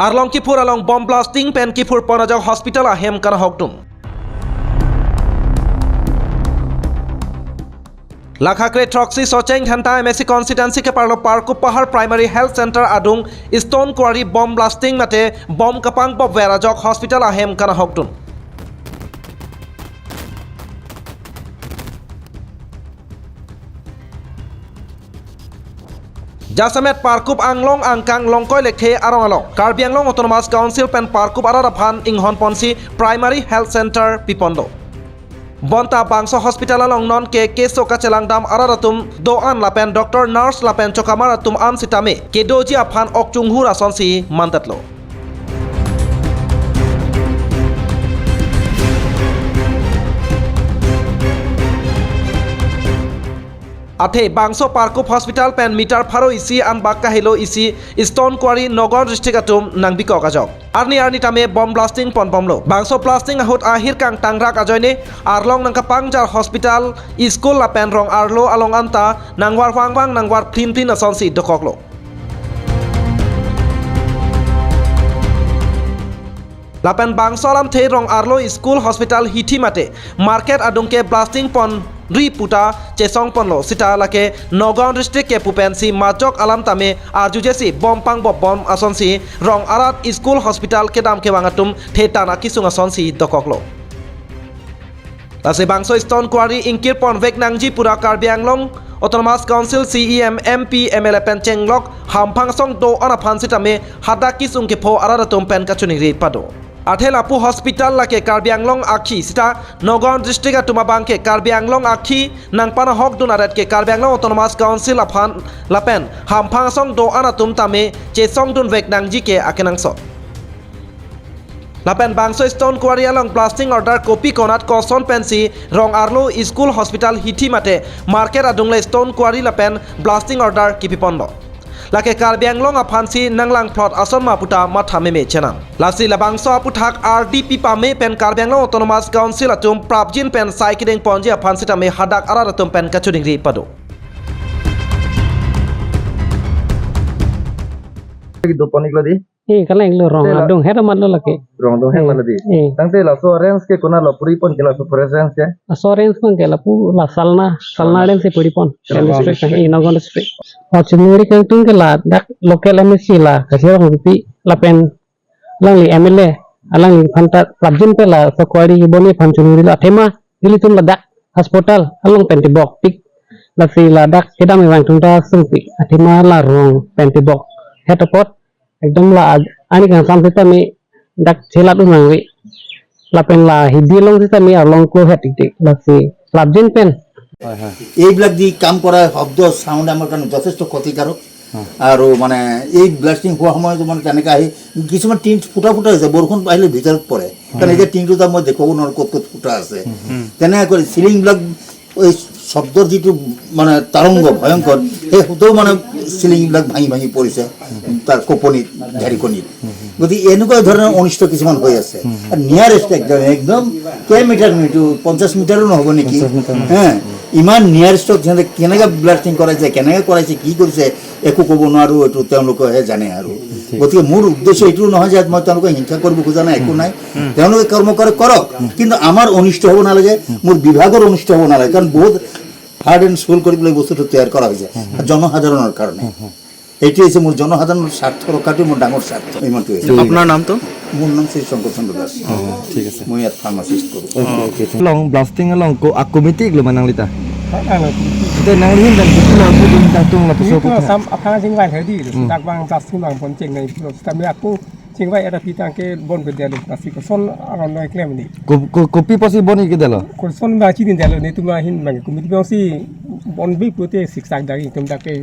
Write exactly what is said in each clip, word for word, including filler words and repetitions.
Arlong kiphur along bomb blasting pen kiphur pon ajok hospital ahem kanahokdun. Lake kre throksi Socheng Dhenta M A C constituency keparlo Parkup Pahar Primary Health Center adung stone quarry bomb blasting mate bomb kapang bobver ajok hospital ahem kanahokdun. Jasemet Parkup Anglong angkang Longkoi Lekthe arong along Karbi Anglong Autonomous Council pen Parkup arat aphan inghon ponsi Primary Health Center piponlo. Bonta bangso hospital along nonke keso kachelang dam arat atum do-an lapen doctor, nurse lapen chokamar atum an sitame kedoji aphan ok chunghur asonsi mantatlo. Athe bangso Parkup Hospital pen meter pharo isi anbak kahelo isi stone quarry Nagaon district atum nangbikok ajok. Arni arni tame bomb blasting ponbomlo. Bangso blasting ahut ahir kangtangrak ajoine arlong nangkapangjar hospital, school lapen rong arlo along anta nangvar vangvang nangvar plinplin asonsi dokoklo. Lapen bangso alamthe rong arlo school, hospital hithi mate market adungke blasting ponri puta chesong ponlo sita lake Nagaon district kepu pensi majok alam tame arjujesi bomb pangbob bom asonsi rong arat, school, hospital kedam kevang atum thetan akisung asonsi dokoklo. Lasi bangso stone quarry ingkir ponvek nangji pura Karbi Anglong Autonomous Council C E M, M P, M L A pen chenglok hamphang asong do-an aphan sitame hadak kisung kepho arat atum pen kachiningri pado. Athe lapu hospital lake Karbi Anglong akhei sita Nagaon district atum abangke Karbi Anglong akhei nangpanahokdun aret ke Karbi Anglong Autonomous Council aphan lapen hamphang asong do-an atum tame chesongdunvek nangji ke akenangsot. Lapen bangso stone quarry along blasting order kopi konat koson pensi rong arlo, school, hospital hithi mate market adungle stone quarry lapen blasting order kipiponlo. Lake Karbi Anglong aphansi nanglangphlot ason ma puta matha meme chenam. Lasi labangso aputhak ardi pipame pen Karbi Anglong Autonomous Council atum prapjin pen sai kedeng ponji aphan sitame hadak arat atum pen kachiningri pado. Gitu ponik ladi. Eh, kalang lo rong. Te la- adung, hera matlo lake. Rong adung, hera Eh, matlo di. Eh. Tangte laso range ke konat lo puri pon ke laso forest range ke? Laso range pon ke lapu la Salna, Salna Salna. Range si puri pon. Salna District, district. Eh, Nagaon District. Pachunuri kangtung ke ladak local M A C la, Kasirang Bukti, lapen alangli M L A, alangliphan ta prapjin pen laso quarry bonni aphan chunuri lo athema, ilitum ladak hospital along pen tibokpik. Lasi ladak kedam evang tung ta sungpik. Athema la rong pen tibok. Het apot ekdom la aj-, ani kangsam sitame dak chelat unang ri. Lapen la hidi along sitame along ko het tik tik. Lasi prapjin pen. হয়, হয়। এইবিলাক দি কাম কৰা শব্দ, চাউণ্ড আমাৰ কাৰণে যথেষ্ট ক্ষতিকাৰক। হয়। আৰু মানে এই ব্লাষ্টিং হোৱা সময়ত মানে তেনেকে আহি কিছুমান টিন ফুটা ফুটা হৈছে, বৰষুণ আহিলে ভিতৰত পৰে। কাৰণ হয়। এতিয়া টিনটো তাৰ মই দেখুৱাব নোৱাৰো ক'ত ক'ত ফুটা আছে। হুম, হুম। তেনেকৈ চিলিংবিলাক এই শব্দৰ যিটো মানে তৰংগ ভয়ংকৰ, সেই শব্দও মানে চিলিংবিলাক ভাঙি ভাঙি পৰিছে তাৰ কঁপনিত, ঢেৰেকনিত। হুম, হুম। গতিকে এনেকুৱা ধৰণৰ অনিষ্ট কিছুমান হৈ আছে। হুম, হুম। আৰু নিয়াৰেষ্ট একদম, একদম কেই মিটাৰ নো এইটো, পঞ্চাশ মিটাৰো নহ'ব নেকি? পঞ্চাশ মিটাৰ নহ'ব। হে, ইমান নিয়াৰেষ্টত সিহঁতে কেনেকে ব্লাষ্টিং কৰাইছে, কেনেকে কৰাইছে, কি কৰিছে, একো ক'ব নোৱাৰো, এইটো তেওঁলোকেহে জানে আৰু। ঠিক। গতিকে মোৰ উদ্দেশ্য এইটো নহয় যে মই তেওঁলোকক হিংসা কৰিব খোজা নাই, একো নাই। হুম। তেওঁলোকে কৰ্ম কৰে, কৰক, হুম। কিন্তু আমাৰ অনিষ্ট হ'ব নালাগে, হুম। মোৰ বিভাগৰ অনিষ্ট হ'ব নালাগে, কাৰণ বহুত হাৰ্ড এণ্ড চ'ল কৰি পেলাই বস্তুটো তৈয়াৰ কৰা হৈছে হুম, হুম। জনসাধাৰণৰ কাৰণে। হুম, হুম। এইটো হৈছে মোৰ জনসাধাৰণৰ স্বাৰ্থ ৰক্ষাটো মোৰ ডাঙৰ স্বাৰ্থ, ইমানটোৱে। ঠিক। আপোনাৰ নামটো? মোৰ নাম শ্ৰী শংকৰ চন্দ্ৰ দাস। অ, ঠিক আছে। মই ইয়াত ফাৰ্মাচিষ্ট কৰোঁ। অ'কে, অ'কে, ঠিক। Along blasting along ko akomitik lo manang lita. Ang ang. Te nangli hin dan kutu lo kutu hin tangtung la puso Itu kutu. Sam apang sing vai hedi. Hmm. Dak bang plastik bang pon ceng nai. Kami aku sing vai ada pitang ke bon beda lo plastik ko son aron noi klem ni. Ko, ko, kopi pasi bon iki delo. Ko son ba chini delo ni tuma hin bang komiti bang si bon bi pute siksak dagi tum dak ke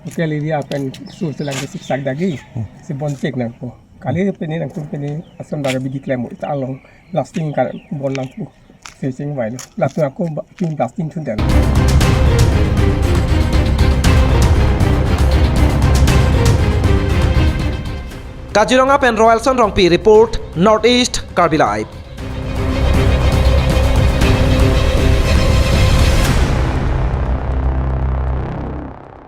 hotel area pen sur selang ke siksak dagi. Hmm. Si bon cek nang ko. Kali pene nangtum pene ason baga bidi klem mo, ita along blasting ka bon nangpu. Sesing vai lo. Latum ako ba, tin blasting thun dan. Kaziranga pen Royalson Rongpi report, North East Karbi Live.